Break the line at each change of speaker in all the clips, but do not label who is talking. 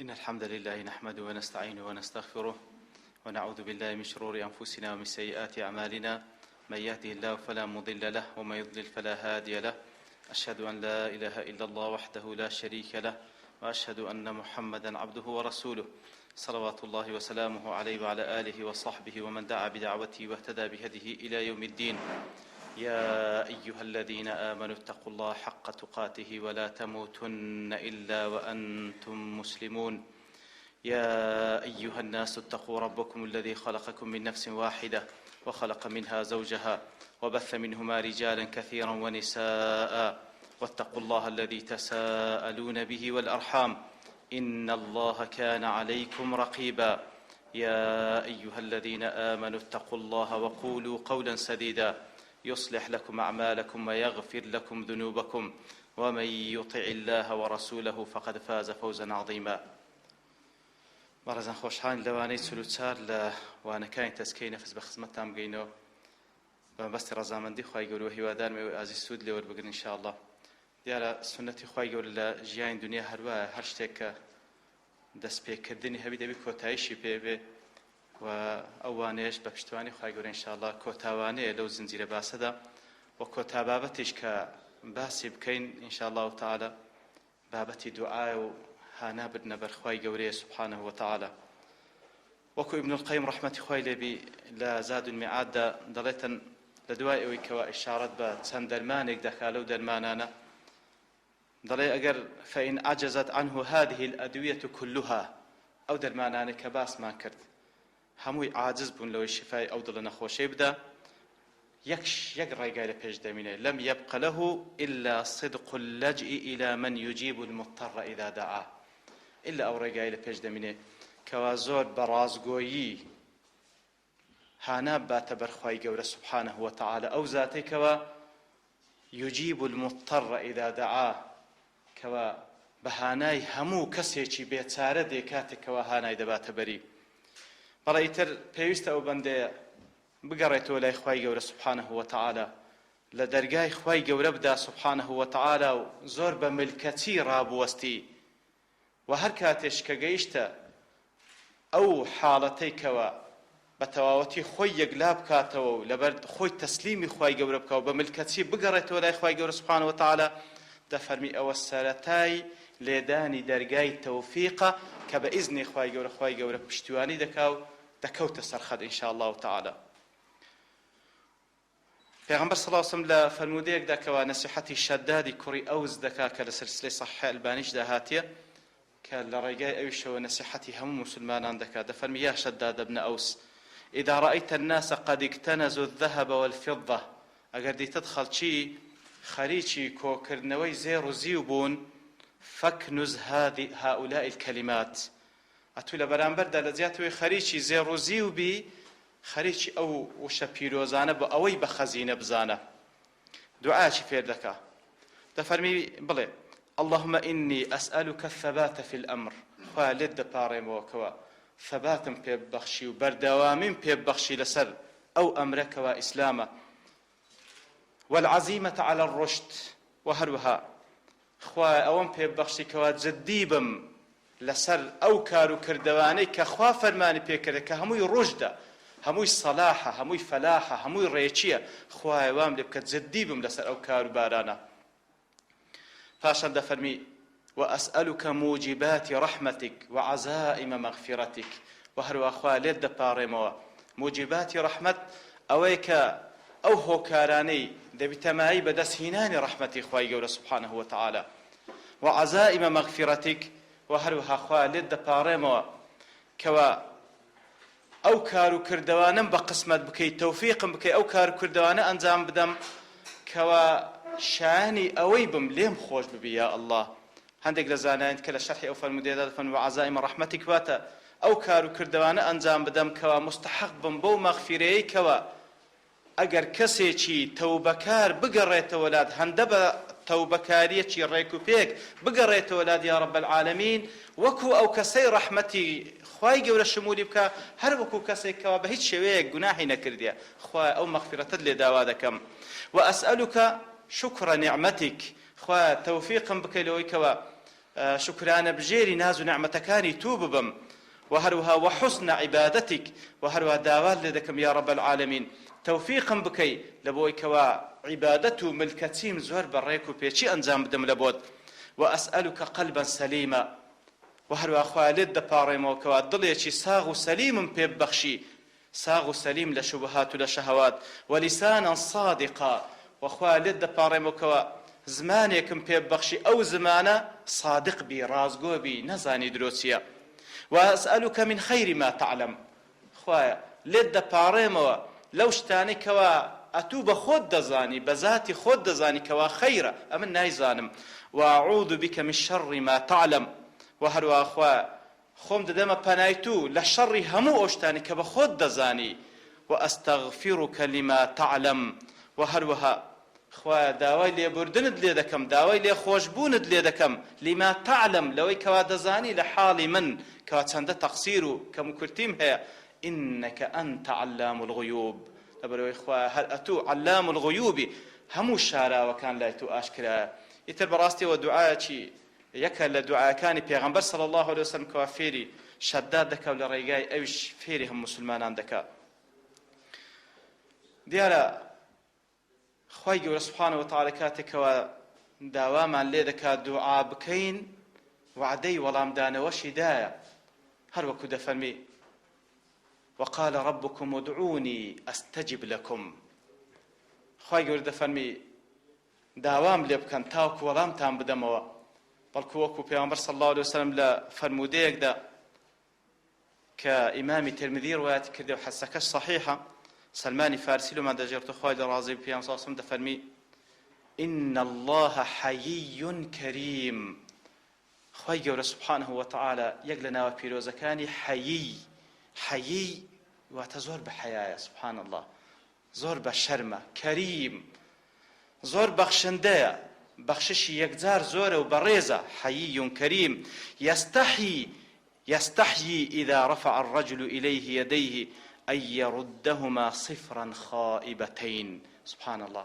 إن الحمد لله نحمده ونستعينه ونستغفره ونعوذ بالله من شرور أنفسنا ومن سيئات أعمالنا من يهده الله فلا مضل له ومن يضلل فلا هادي له أشهد أن لا إله إلا الله وحده لا شريك له وأشهد أن محمدا عبده ورسوله صلوات الله وسلامه عليه وعلى آله وصحبه ومن دعا بدعوته واهتدى بهديه إلى يوم الدين يا أيها الذين آمنوا اتقوا الله حق تقاته ولا تموتن إلا وأنتم مسلمون يا أيها الناس اتقوا ربكم الذي خلقكم من نفس واحدة وخلق منها زوجها وبث منهما رجالا كثيرا ونساء واتقوا الله الذي تساءلون به والأرحام إن الله كان عليكم رقيبا يا أيها الذين آمنوا اتقوا الله وقولوا قولا سديدا يصلح لكم أعمالكم ويغفر لكم ذنوبكم ومن يطع الله ورسوله فقد فاز فوزا عظيما بەڕێزان خۆشحاڵین لەوانەی 44 لە وانەکانی تەزکیەی نەفس بە خزمەتتان بگەینەوە بە مەبەستی ڕەزامەندی خوای گەورە و هیوادارم ئێوەی ئازیز سوود لێ وەربگرن ان شاء اللە دیارە سوننەتی خوای گەورە لە ژیانی دنیا هەروایە هەر شتێک کە دەست پێکردنی هەبی دەبی کۆتاییشی پێ بێ و ئەو وانەیەش بە پشتیوانی خوای گەورە ان شاء اللە کۆتا وانەیە لەو زنجیرە باسەدا و کۆتا بابەتیش کە باسی بکەین ان شاء اللە تعالی بابەتی دوعایە و هانا بردنە بەر خوای گەورەیە سبحانه وتعالی وەکو ابن القیم ڕەحمەتی خوای لێ بی لە زاد المعاد دا دەڵێتن لە دوای ئەوەی کەوا ئیشاڕەت بە چەند دەرمانێک دەکا لەو دەرمانانە دەڵێ ئەگەر فإن عجزت عنه هذه الأدوية كلها ئەو دەرمانانەی کە باسمان کرد هەمووی عاجز بوون لەوەی شفای ئەو دڵە نەخۆشەی بدا یەک یەک ڕێگای لە پێش دەمینێ لم يبق له إلا صدق اللجئ إلى من يجيب المضطر إذا دعاه إلا ئەو ڕێگای لە پێش دەمینێ کەوا زۆر بە ڕاستگۆیی هانا بباتە بەر خوای گەورە سبحانه وتعالی ئەو زاتەی کەوا یجیب المضطر اذا دعاه کەوا بە هانای هەموو کەسێکی بێچارە دێ کاتێک کەوا هانای دەباتە بەری بەڵێ ئیتر پێویستە ئەو بەندەیە بگەڕێتەوە لای خوای گەورە سبحانه وتعالی لە دەرگای خوای گەورە بدا سبحانه وتعالی و زۆر بە ملکەچی ڕابوەستی وە هەر کاتێش کە گەیشتە ئەو حاڵەتەی کەوا بە تەواوەتی خۆی یەکلا بکاتەوە و لەبەر خۆی تەسلیمی خوای گەورە بکا و بە ملکەچی بگەڕێتەوە لای خوای گەورە سبحانە وتعالی دەفەرمی ئەوە سەرەتای لێدانی دەرگای تەوفیقە کە بە ئیزنی خوای گەورە خوای گەورە پشتیوانی دەکا و دەکەوتە سەر خەت ان شاء اللە تعالی. پێغەمبەر صلی اللە علیە وسلم لە فەرموودەیەکدا کەوا نەسیحەتی شەدادی کوڕی ئەوس دەکا کە لە سلسلەی صحیح ئەلبانیشدا هاتیە کە لە ڕێگای ئەویشەوە نەسیحەتی هەموو موسلمانان دەکا دەفەرمی یا شەداد ابن ئەوس اذا رأیت الناس قد اکتنزوا الذهب والفضة ئەگەر دیتت خەڵکی خەریکی کۆکردنەوەی زێڕ و زیو بوون فاکنز هؤلاء الکلمات ئەتوو لە بەرامبەردا لە جیاتی ئەوەی خەریکی زێڕ و زیو بی خەریکی ئەو وشە پیرۆزانە بە ئەوەی بە خەزینە بزانە دوعاکی فێر دەکا دەفەرمی بڵێ اللهم إني أسألك الثبات في الأمر خوایە لێت دەپاڕێمەوە کەوا ثەباتم پێ ببەخشی و بەردەوامیم پێ ببەخشی لەسەر ئەو ئەمرە کەوا ئیسلامە والعزیمة على الرشد وە هەروەها خوایە ئەوەم پێ ببەخشی کەوا جدی بم لەسەر ئەو کار و کردەوانەی کە خوا فەرمانی پێ کردە کە هەمووی ڕوشدە هەمووی سەلاحە هەمووی فەلاحە هەمووی ڕێکیە خوایە وام لێ بکە جدی بم لەسەر ئەو کار و بارانە پاشان دەفەرمی وأسألك موجبات رحمتك وعزائم مغفرتك وهەروە خوا لێت دەپاڕێمەوە موجباتی ڕەحمەت ئەوەیە کە ئەو هۆکارانەی دەبیتە مایەی بەدەست هینانی ڕەحمەتی خوای گەورە سبحانە وتعالی وعزائم مغفرتک وە هەروەها خوایە لێت دەپاڕێمەوە کەوا ئەو کار و کردەوانەم بە قسمەت بکەی تەوفیقم بکەی ئەو کار و کردەوانە ئەنجام بدەم کەوا شایانی ئەوەی بم لێم خۆش ببی یا اللە هەندێک لە زانایان کە لە شەرحی ئەو فەرموودەیەدا دەفەرموون وعزائم رحمتک واتە ئەو کار و کردەوانە ئەنجام بدەم کەوا موستەحەق بم بەو مەغفیرەیەی کەوا ئەگەر کەسێکی تەوبەکار بگەڕێتەوە لات هەندە بە تەوبەکاریەکی ڕێک و پێک بگەڕێتەوە لات یا رب العالمین وەکو ئەو کەسەی ڕەحمەتی خوای گەورە شمولی بکا هەر وەکو کەسێک کەوا بە هیچ شێوەیەک گوناحی نەکردیە خوایە ئەو مەغفیرەتەت لێ داوا دەکەم وأسألک شکر نعمتک خوایە تەوفیقم بکەی لەوەی کەوا. شوکرانەبژێری ناز و نیعمەتەکانی تۆ ببم، وە هەروەها وحسن عبادتک، وە هەروەها داوات لێ دەکەم یا رب العالمین تەوفیقم بکەی لە بۆی کەوا عیبادەت و ملکەچیم زۆر بە ڕێک و پێکی ئەنجام بدەم لە بۆت، واسئلک قلبا سلیما، وە هەروەها خوایە لێت دەپاڕێمەوە کەوا دڵێکی ساغ و سەلیمم پێ ببەخشی ساغ و سەلیم لە شوبهات و لە شەهەوات، ولسانا صادقا، وە خوایە لێت دەپاڕێمەوە کەوا زمانێکم پێ ببەخشی ئەو زمانە صادق بی ڕاستگۆ بی نەزانی درۆ چیە، واسئلک من خیر ما تعلم، خوایە لێت دەپاڕێمەوە لەو شتانەی کەوا ئەتوو بە خۆت دەزانی بە زاتی خۆت دەزانی کەوا خەیرە ئەمن نایزانم، واعوذ بک من شر ما تعلم، وە هەروەها خوایە خۆم دەدەمە پەنای تو لە شەڕی هەموو ئەو شتانەی کە بە خۆت دەزانی، واستغفرک لما تعلم، وە هەروەها خوایە داوای لێبوردنت لێ دەکەم، داوای لێخۆشبوونت لێ دەکەم، لما تعلم، لەوەی کەوا دەزانی لە حاڵی من کەوا چەندە تەقسیر و کەموکورتیم هەیە، انک انت علام الغیوب، لەبەرئەوەی خوایە هەر ئەتوو علام الغیوبی، هەموو شاراوەکان لای تو ئاشکرایە. ئیتر بەڕاستی ئەوە دوعایەکی یەکە لە دوعاکانی پێغەمبەر صلی اللە علیە وسلم کەوا فێری شەداد دەکا و لە ڕێگای ئەویش فێری هەموو موسلمانان دەکا. دیارە خوای گەورە سبحانە وتعالی کاتێک کەوا داوامان لێ دەکات دوعا بکەین وعدەی وەڵامدانەوەشی دایە هەر وەکو دەفەرمی وقال ربكم ادعوني استجب لكم خوای گەورە دەفەرمی داوام لێ بکەن تاوەکو وەڵامتان بدەمەوە، بەڵکو وەکو پێغەمبەر صلی اللە علیە وسلم لە فەرموودەیەکدا کە ئیمامی ترمذی ڕوایەتی کردە و حەدیسەکەش صحیحە، سەلمانی فارسی لۆمان دەگێڕێتەوە خوای لێ ڕازی بێ پێغەمبەر صلی اللە علیە وسلم دەفەرمی ان اللە حیی کریم، خوای گەورە سبحانە وتعالی یەک لە ناوە پیرۆزەکانی حیی، حیی واتە زۆر بە حەیایە سبحان اللە، زۆر بە شەرمە، کەریم، زۆر بەخشندەیە، بەخششی یەکجار زۆرە و بەڕێزە، حەیی کریم، یستحی یستحیی اذا رفع الرجل الیه یدیه ان یردهما صفرا خائبتین، سبحان اللە.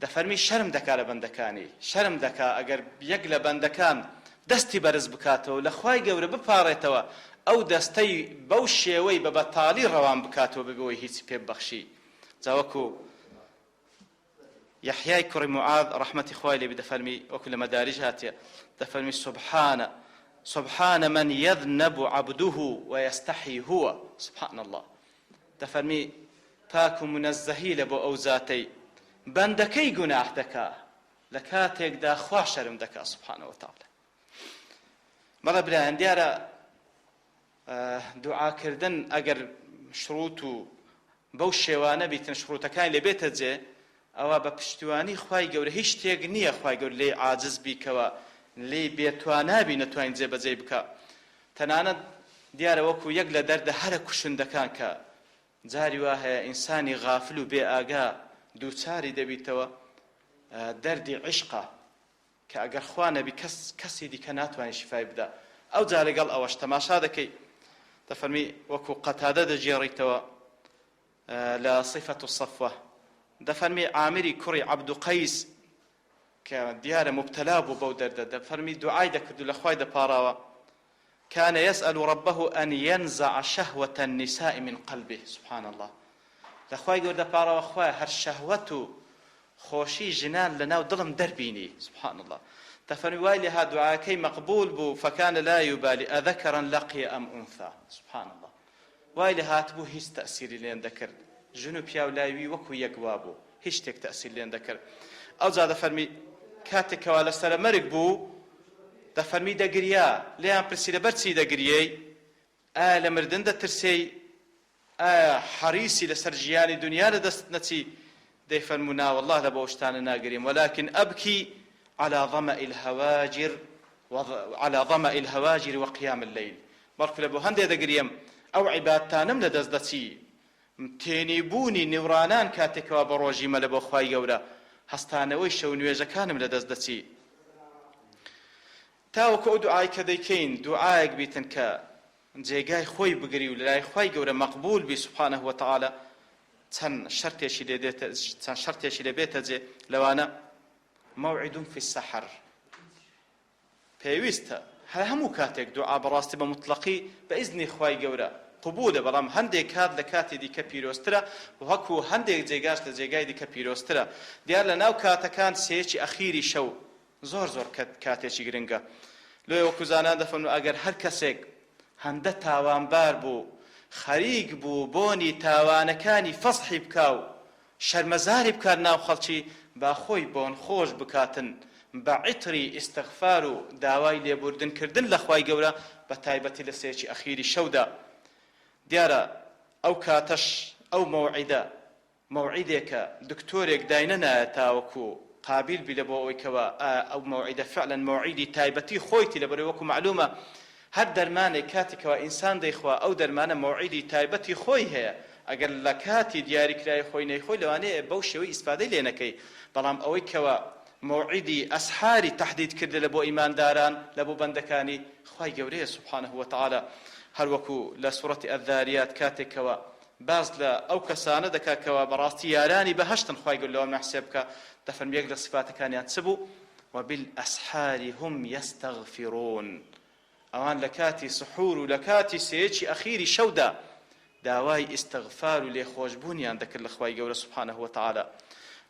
دەفەرمی شەرم دەکا لە بەندەکانی، شەرم دەکا ئەگەر یەک لە بەندەکان دەستی بەرز بکاتەوە و لە خوای گەورە بپاڕێتەوە ئەو دەستەی بەو شێوەی بە بەتاڵی ڕەوان بکاتەوە بەبێ ئەوەی هیچی پێ ببەخشی. جا وەکو یەحیای کوڕی معاذ ڕەحمەتی خوای لێ بی دەفەرمی وەکو لە مەداریج هاتیە دەفەرمی سبحان سبحان من یذنب عبده ویستحی هو سبحان الله دەفەرمی، پاک و مونەزەهی لە بۆ ئەو زاتەی بەندەکەی گوناح دەکا لە کاتێکدا خوا شەرم دەکا سبحانە وتعالی. بەڵێ برایان دیارە دوعاکردن ئەگەر شروط و بەو شێوانە بیتن شروطەکانی لێ بێتە جێ ئەوا بە پشتیوانی خوای گەورە هیچ شتێک نییە خوای گەورە لێی عاجز بی کەوا لێی بێتوانا بی نەتوانین جێبەجێی بکا تەنانەت دیارە وەکو یەک لە دەردە هەرە کوشندەکان کە جاری وا هەیە ئینسانی غافل و بێ ئاگا دووچاری دەبیتەوە دەردی عیشقە کە ئەگەر خوا نەبی کەس کەسی دیکە ناتوانێت شیفای بدا ئەوجا لەگەڵ ئەوەش تەماشا دەکەی دەفەرمی وەکو قەتادە دەگێڕیتەوە لە صفة الصفوە دەفەرمی عامری کوڕی عەبد قەیس کە دیارە موبتەلا بوو بەو دەردە دەفەرمی دوعای دەکرد و لە خوای دەپاڕاوە كان يسأل ربه أن ينزع شهوة النساء من قلبه سبحان الله لە خوای گەورە دەپاڕاوە خوایە هەر شەهوەت و خۆشی ژنان لە ناو دڵم دەربینی سبحان الله دەفەرمی وای لێهات دوعاکەی مەقبول بوو فكان لا يبالي أذكرا لقي أم أنثى سبحان الله وای لێ هاتبوو هیچ تەئسیری لێ نەدەکرد ژن و پیاو لای وی وەکو یەک وابوو هیچ شتێک تەئسیر لێ نەدەکرد ئەوجا دەفەرمی کاتێک کەوا لە سەرە مەرگ بوو دەفەرمی دەگریا لێیان پرسی لەبەر چی دەگریەی ئایا لە مردن دەترسێی ئایا حەریسی لەسەر ژیانی دنیا لە دەستت نەچی دەیفەرموو نا واللە لە بۆ شتانە ناگریم ولكن أبكي على ظمأ الهواجر على ظمأ الهواجر وقيام الليل بەڵکو لە بۆ هەندێ دەگریم ئەو عیبادتانەم لە دەست دەچی تێنی بوونی نوڕانان کاتێکەوە بە ڕۆژیمە لە بۆ خوای گەورە هەستانەوەی شەو نوێژەکانم لە دەست دەچی تاوەکو ئەو دوعای کە دەیکەین دوعایەک بیتن کە جێگای خۆی بگری و لەلای خوای گەورە مەقبول بی سبحانە وتعالی چەند شەرتێکی لێ دێتە چەند شەرتێکی لێ بێتە جێ لەوانە موعد فی السحر. پێویستە هەر هەموو کاتێک دوعا بەڕاستی بە موتڵەقی بە ئیزنی خوای گەورە قبوڵە بەڵام هەندێک کات لە کاتی دیکە پیرۆزترە وەکو هەندێک جێگاش لە جێگای دیکە پیرۆزترە دیار لە ناو کاتەکان سێیەکی ئەخیری شەو زۆر زۆر کاتێکی گرنگە لۆیە وەکو زانایان دەفەرموون ئەگەر هەر کەسێک هەندە تاوانبار بوو خەریک بوو بۆنی تاوانەکانی فەزحی بکا و شەرمەزاری بکات ناو خەڵکی با خۆی بۆن خۆش بکاتن بە عیتری ئیستغفار و داوای لێبوردن کردن لە خوای گەورە بە تایبەتی لە سێیەکی ئەخیری شەودا دیارە ئەو کاتەش ئەو مەوعیدە مەوعیدێکە دکتۆرێک داینەنایە تاوەکو قابیل بی لە بۆ ئەوەی کەوا ئایا ئەو مەوعیدە فعلەن مەوعیدی تایبەتی خۆیتی لەبەرئەوەی وەکو مەعلومە هەر دەرمانێک کاتی کەوا ئینسان دەیخوا ئەو دەرمانە مەوعیدی تایبەتی خۆی هەیە ئەگەر لە کاتی دیاریکراوی خۆی نەیخۆی لەوانەیە بەو شێوەی ئیسفادەی لێ نەکەی بەڵام ئەوەی کەوا مەوعیدی ئەسحاری تەحدید کردە لە بۆ ئیمانداران لە بۆ بەندەکانی خوای گەورەیە سبحانە وتعالی هەر وەکو لە سورەتی الذاریات کاتێک کەوا باس لە ئەو کەسانە دەکا کەوا بەڕاستی یارانی بەهەشتن خوای گەورە لەوان حسێب بکا دەفەرمی یەک لە سیفاتەکانیان چ بوو وبالاسحار هم یستغفرون ئەوان لە کاتی سحور و لە کاتی سێیەکی ئەخیری شەودا داوای ئیستغفار و لێخۆشبوونیان دەکرد لە خوای گەورە سبحانه وتعالی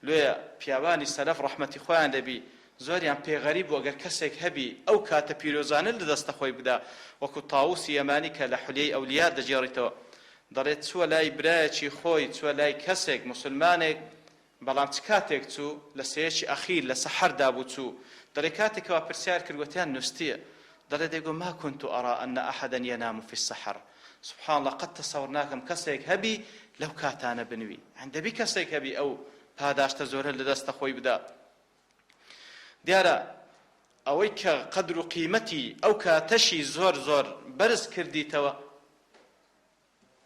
لۆیە پیاوانی سەلەف ڕەحمەتی خوایان لێبی زۆریان پێ غەریب بوو ئەگەر کەسێک هەبی ئەو کاتە پیرۆزانە لە دەستە خۆی بدا وەکو تاووسی یەمانی کە لە حلیەی ئەولیا دەگێڕیتەوە دەڵێت چووە لای برایەکی خۆی چووە لای کەسێک موسولمانێک بەڵام چ کاتێک چوو؟ لە سێیەکی ئەخیر، لە سەحەردا بوو چوو. دەڵێ کاتێک کەوا پرسیار کرد گوتیان نوستیە. دەڵێ دەیگۆ ما كنت أرى أن أحدا ينام في السحر. سبحان اللە قەت تەسەور ناکەم کەسێک هەبی لەو کاتانە بنوی. یانی دەبی کەسێک هەبی ئەو پاداشتە زۆرە لە دەستە خۆی بدا. دیارە ئەوەی کە قەدر و قیمەتی ئەو کاتەشی زۆر زۆر بەرز کردیتەوە،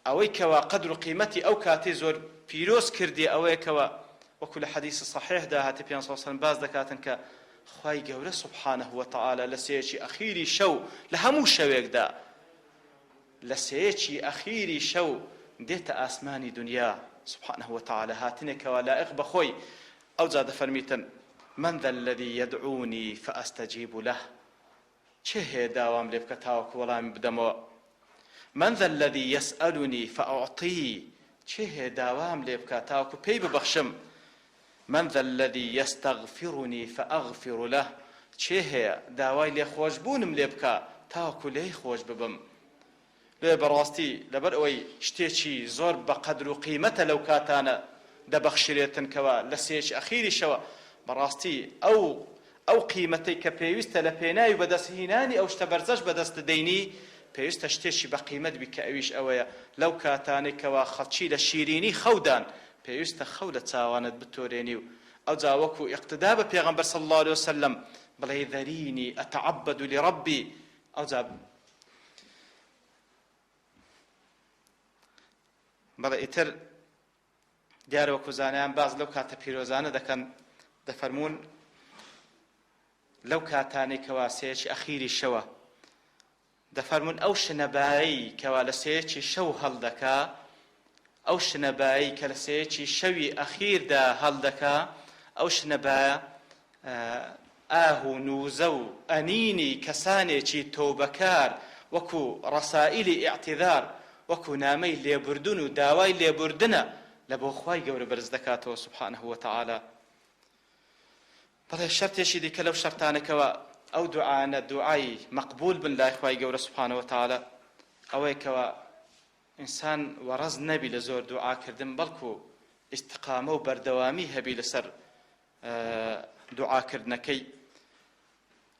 ئەوەی کەوا قەدر و قیمەتی ئەو کاتەی زۆر پیرۆز کردیە ئەوەیە کەوا وەکو لە حەدیسی صحیحدا هاتیە پێغەمبەر صلی اللە علیە وسلم باس دەکاتن کە خوای گەورە سبحانە وتعالی لە سێیەکی ئەخیری شەو لە هەموو شەوێکدا لە سێیەکی ئەخیری شەو دێتە ئاسمانی دنیا سبحانه وتعالی هاتنێک کەوا لائق بە خۆی ئەوجا دەفەرمیتن من ذا الذي يدعوني فأستجيب له کێ هەیە داوام لێ بکە تاوەکو وەڵامی بدەمەوە؟ من ذا الذی یسئلنی فاعطیه کێ هەیە داوام لێ بکا تاوەکو پێی ببەخشم؟ من ذا الذی یستغفرنی فاغفر له کێ هەیە داوای لێخۆشبوونم لێ بکا تاوەکو لێی خۆش ببم؟ لێ بەڕاستی لەبەر ئەوەی شتێکی زۆر بە قەدر و قیمەتە لەو کاتانە دەبەخشرێتن کەوا لە سێیەکی ئەخیریشەوە بەڕاستی ئەو ئەو قیمەتەی کە پێویستە لە پێناوی بەدەست هینانی ئەو شتە بەرزەش بەدەست دەینی پێویستە شتێکی بە قیمەت بی کە ئەویش ئەوەیە لەو کاتانەی کەوا خەڵکی لە شیرینی خەودان پێویستە خەو لە چاوانت بتۆرێنی و ئەوجا وەکو ئیقتدا بە پێغەمبەر صلی اللە علیە وسلم بڵێی ذرینی اتعبد لربی ئەوجا بەڵێ ئیتر دیارە وەکو زانایان باس لەو کاتە پیرۆزانە دەکەن دەفەرموون لەو کاتانەی کەوا سێیەکی ئەخیری شەوە دەفەرموون ئەو شنەبایی کەوا لە سێیەکی شەو هەڵدەکا ئەو شنەبایی کە لە سێیەکی شەوی ئەخیردا هەڵدەکا ئەو شنەبایە ئاه و نووزە و ئەنینی کەسانێکی تۆبەکار وەکو ڕەسائیلی ئیعتیذار وەکو نامەی لێبوردن و داوای لێبوردنە لە بۆ خوای گەورە بەرز دەکاتەوە سبحانە وتعالی. بەڵێ شەرتێکی دیکە لەو شەرتانە کەوا ئەو دوعایانە دوعای مەقبول بن لای خوای گەورە سبحانە وتعالی ئەوەیە کەوا ئینسان وەڕەز نەبی لە زۆر دوعا کردن بەڵکو ئیستقامە و بەردەوامی هەبی لەسەر دوعا کردنەکەی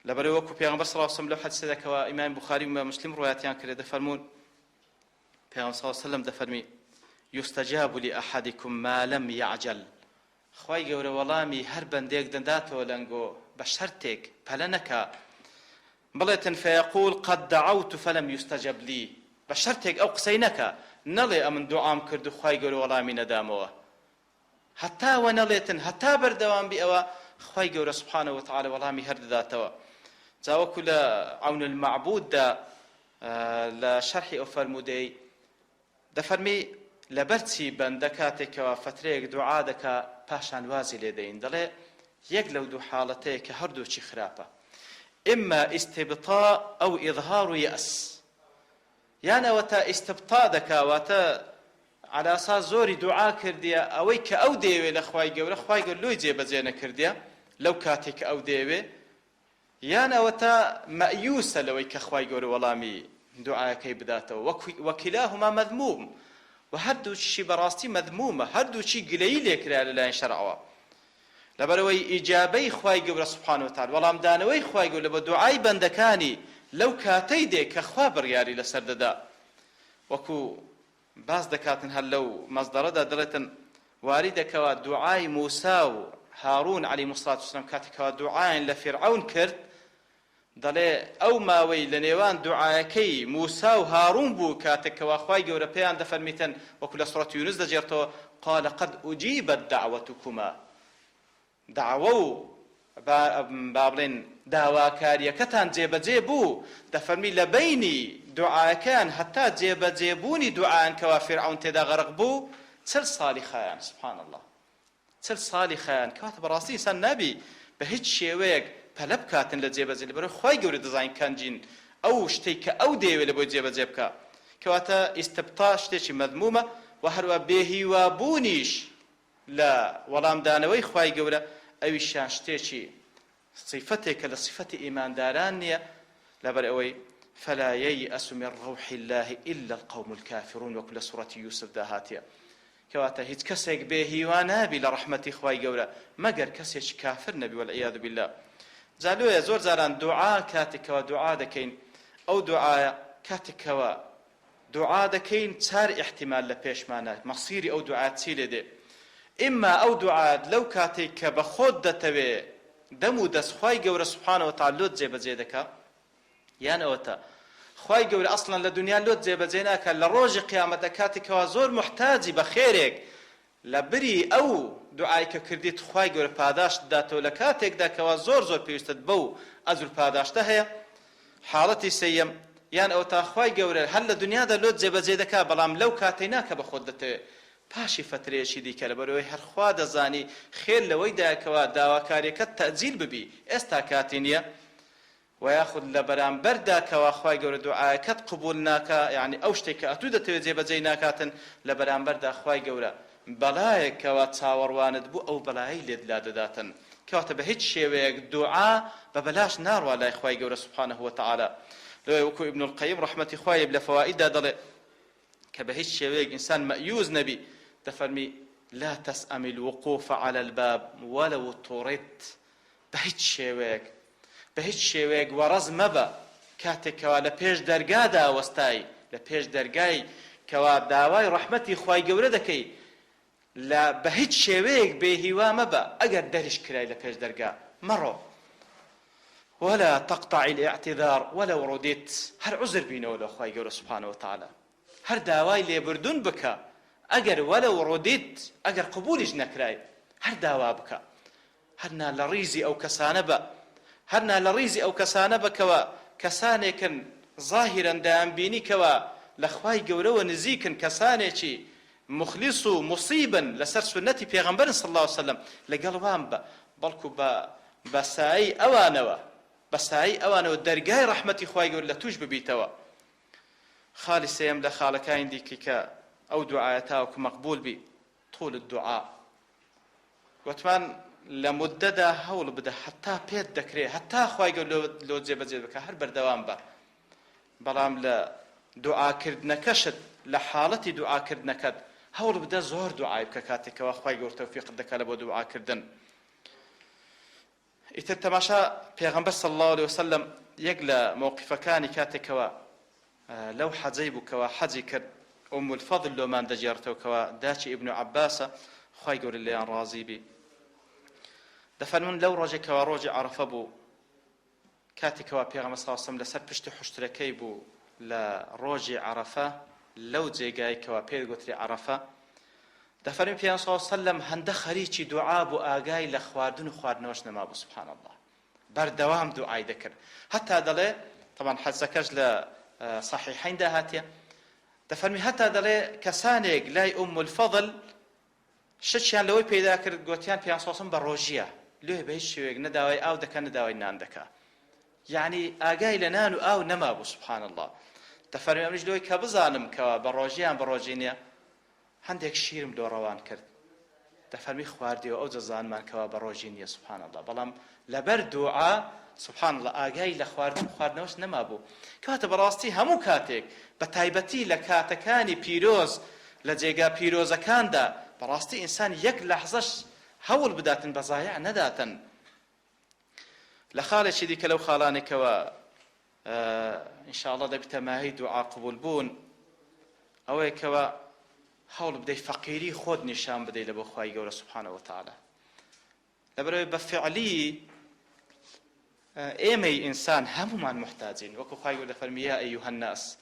لەبەرئەوەی وەکو پێغەمبەر صلی اللە علیه وسلم لەو حەدیسەدا کەوا ئیمام بوخاری و مسلم ڕوایەتیان کرد دەفەرموون پێغەمبەر صلی اللە علیه وسلم دەفەرمی یستجاب لأحدکم ما لم یعجل خوای گەورە وەڵامی هەر بەندەیەک دەداتەوە لەنگۆ بە شەرتێک پەلە نەکا بڵێتن فیقول قد دعوت فلم یستجب لی بە شەرتێک ئەو قسەی نەکا نەڵێ ئەمن دوعام کرد و خوای گەورە وەڵامی نەدامەوە هەتا وە نەڵێتن هەتا بەردەوام بی ئەوە خوای گەورە سبحانە وتعالی وەڵامی هەر دەداتەوە جا وەکو لە عون المعبود دا لە شەرحی ئەو فەرموودەی دەفەرمی لەبەر چی بەندە کاتێک کەوا فەترەیەک دوعا دەکا پاشان وازی لێ دەین دەڵێ یەک لەو دوو حاڵەتەیە کە هەردووکی خراپە. ئیمما ئیستبطاء ئەو ئیظهار یەئس، یان ئەوەتا ئیستبطاء دەکا واتە عەلاساس زۆری دوعا کردیە ئەوەی کە ئەو دەیەوێ لە خوای گەورە خوای گەورە لۆی جێبەجێ نەکردیە لەو کاتەی کە ئەو دەیەوێ، یان ئەوەتا مەئیوسە لەوەی کە خوای گەورە وەڵامی دوعایەکەی بداتەوە، وکلاهما مذموم، وە هەردووکیشی بەڕاستی مذمومە، هەردووکی گلەیی لێکرایە لەلایەن شەرعەوە، لەبەرئەوەی ئیجابەی خوای گەورە سبحانە وتعالی، وەڵامدانەوەی خوای گەورە بۆ دوعای بەندەکانی لەو کاتەی دێ کە خوا بڕیاری لەسەر دەدا، وەکو باس دەکاتن هەر لەو مەسدەرەدا دەڵێتن واریدە کەوا دوعای موسا و هارون علیهم الصلوة والسلام کاتێک کەوا دوعایان لە فیرعەون کرد دەڵێ ئەو ماوەی لە نێوان دوعایەکەی موسا و هارون بوو کاتێک کەوا خوای گەورە پێیان دەفەرمیتن وەکو لە سورەت یونس دەگێڕتەوە قال قد اجیبت دعوتکما دەعوە و با بڵێین داواکارییەکەتان جێبەجێ بوو، دەفەرمی لە بەینی دوعاکەیان هەتا جێبەجێ بوونی دوعایان کەوا فیرعەون تێدا غەرق بوو چل ساڵی خایان، سبحان اللە چل ساڵی خایان، کەواتە بەڕاستی ئینسان نابی بە هیچ شێوەیەک پەلە بکاتن لە جێبەجێ لەبەرئەوەی خوای گەورە دەزانین کەنجین ئەو شتەی کە ئەو دەیەوێ لە بۆی جێبەجێ بکا، کەواتە ئیستبتا شتێکی مەذمومە وە هەروا بێهیوا بوونیش لە وەڵامدانەوەی خوای گەورە ئەویشیان شتێکی سیفەتێکە لە سیفەتی ئیمانداران نیە لەبەر ئەوەی فلا ییئس من روح اللە الا القوم الکافرون وەکو لە سوڕەتی یوسفدا هاتیە کەواتە هیچ کەسێک بێ هیوا نابی لە ڕەحمەتی خوای گەورە مەگەر کەسێکی کافر نەبی والعیاذ باللە جا لۆیە زۆر جاران دوعا کاتێک کەوا دوعا دەکەین ئەو دوعایە کاتێک کەوا دوعا دەکەین چار ئیحتیمال لە پێشمانە مەسیری ئەو دوعایەت چی لێ دێ ئیمما ئەو دوعایەت لەو کاتەی کە بە خۆت دەتەوێ دەم و دەست خوای گەورە سبحانە وتعالی لۆت جێبەجێ دەکا یان ئەوەتا خوای گەورە ئەسڵەن لە دنیا لۆت جێبەجێ ناکا لە ڕۆژی قیامەتە کاتێک کەوا زۆر موحتاجی بە خێرێک لە بری ئەو دوعای کە کردیت خوای گەورە پاداشتت داتەوە لە کاتێکدا کەوا زۆر زۆر پێویستت بەو ئەجر و پاداشتە هەیە حاڵەتی سێیەم، یان ئەوەتا خوای گەورە هەر لە دنیادا لۆت جێبەجێ دەکا بەڵام لەو کاتەی نا کە بەخۆت دەتەوێ پاشی فەترەیەکی دیکە لەبەرئەوەی هەر خوا دەزانی خێر لەوەیدایە کەوا داواکاریەکەت تەئجیل ببی ئێستا کاتی نیە وە یاخود لە بەرامبەردا کەوا خوای گەورە دوعایەکەت قبوڵ ناکا یەعنی ئەو شتەی کە ئەتوو دەتەوێ جێبەجێی ناکاتن لە بەرامبەردا خوای گەورە بەڵایەک کەوا چاوەڕوانت بوو ئەو بەڵایەی لێت لادەداتن کەواتە بە هیچ شێوەیەک دوعا بە بەلاش ناڕوا لای خوای گەورە سبحانە وتعالی لۆیە وەکو ابن القیم ڕەحمەتی خوای لێ بێ لە فەوائیددا دەڵێ کە بە هیچ شێوەیەک ئینسان مەئیوس نەبی دەفەرمی لا تسأم الوقوف علی الباب ولو اضطررت بە هیچ شێوەیەک بە هیچ شێوەیەک وەڕەز مەبە کاتێک کەوا لە پێش دەرگادا وەستای لە پێش دەرگای کەوا داوای ڕەحمەتی خوای گەورە دەکەی لە بە هیچ شێوەیەک بێ هیوا مەبە ئەگەر دەریش کرای لە پێش دەرگا مەڕۆ ولا تقطع الاعتذار ولو رددت هەر عوزر بینەوە لە خوای گەورە سبحانە وتعالی هەر داوای لێبوردون بکە ئەگەر ولو رددت ئەگەر قبولیش نەکرای هەر داوا بکە هەر نا لە ڕیزی ئەو کەسانە بە هەر نا لە ڕیزی ئەو کەسانە بە کەوا کەسانێکن زاهیرەن دەیانبینی کەوا لە خوای گەورەوە نزیکن کەسانێکی موخلیص و موصیبن لەسەر سوننەتی پێغەمبەرن صلی اللە علیە وسلم لەگەڵ وان بە بەڵکو بە بە سایەی ئەوانەوە بە سایەی ئەوانەوە دەرگای ڕەحمەتی خوای گەورە لە توش ببیتەوە خالی سێیەم لە خاڵەکانی دیکەی کە ئەو دوعایە تاوەکو مەقبول بی طول الدعاء گۆتمان لە موددەدا هەوڵ بدە هەتا پێت دەکرێ هەتا خوای گەورە لۆت جێبەجێ بکا هەر بەردەوام بە بەڵام لە دوعاکردنەکەشت لە حاڵەتی دوعاکردنەکەت هەوڵ بدە زۆر دوعای بکە کاتێکەوە خوای گەورە تەوفیقت دەکا لە بۆ دوعاکردن ئیتر تەماشا پێغەمبەر صلی اللە علیە وسلم یەک لە مەوقیفەکانی کاتێکەوە لەو حەجەی بوو کەوا حەجی کرد ئوم الفضل لۆمان دەگێڕتەوە کەوا داچی ئیبن عەباسە خوای گەورە لێیان ڕازی بی دەفەرموون لەو ڕۆژێک کەوا ڕۆژی عەرەفە بوو کاتێک کەوا پێغەمبەر صلی اللە علیە وسلم لەسەر پشتی حوشترەکەی بوو لە ڕۆژی عەرەفە لەو جێگای کەوا پێی گوتری عەرەفە دەفەرمی پێغەمبەر صلی اللە علیە وسلم هەندە خەریکی دوعا بوو ئاگای لە خواردن و خواردنەوەش نەمابوو سبحان اللە بەردەوام دوعای دەکرد هەتا دەڵێ طبعا حەدیسەکەش لە صحیحیندا هاتیە دەفەرمی هەتا دەڵێ کەسانێک لای ئوم الفضل شکیان لەوەی پەیدا کرد گۆتیان پێغەمبەر صلی اللە علیە وسلم بە ڕۆژیە لۆیە بە هیچ شێوەیەک نە داوای ئاو دەکا نە داوای نان دەکا. یەعنی ئاگای لە نان و ئاو نەمابوو سبحان اللە دەفەرموێ ئەمنیش لۆی کە بزانم کەوا بە ڕۆژیان بە ڕۆژی نیە هەندێک شیرم لۆ ڕەوان کرد دەفەرمی خواردیەوە ئەوجە زانمان کەوا بە ڕۆژی نیە سبحان اللە بەڵام لەبەر دوعا سبحان اللە ئاگای لە خواردن و خواردنەوەش نەمابوو کەواتە بەڕاستی هەموو کاتێک بە تایبەتی لە کاتەکانی پیرۆز لە جێگا پیرۆزەکاندا بەڕاستی ئینسان یەک لەحزەش هەوڵ بداتن بە زایع نەداتن لە خاڵێکی دیکە لەو خاڵانەی کەوا ان شاء اللە دەبیتە مایەی دوعا قبول بوون ئەوەیە کەوا هەوڵ بدەی فەقیری خۆت نیشان بدەی لە بۆ خوای گەورە سبحانە وتعالی لەبەرئەوەی بە فعلی ئێمەی ئینسان هەمومان محتاجین وەکو خوای گەورە دەفەرمی یا ئەیها الناس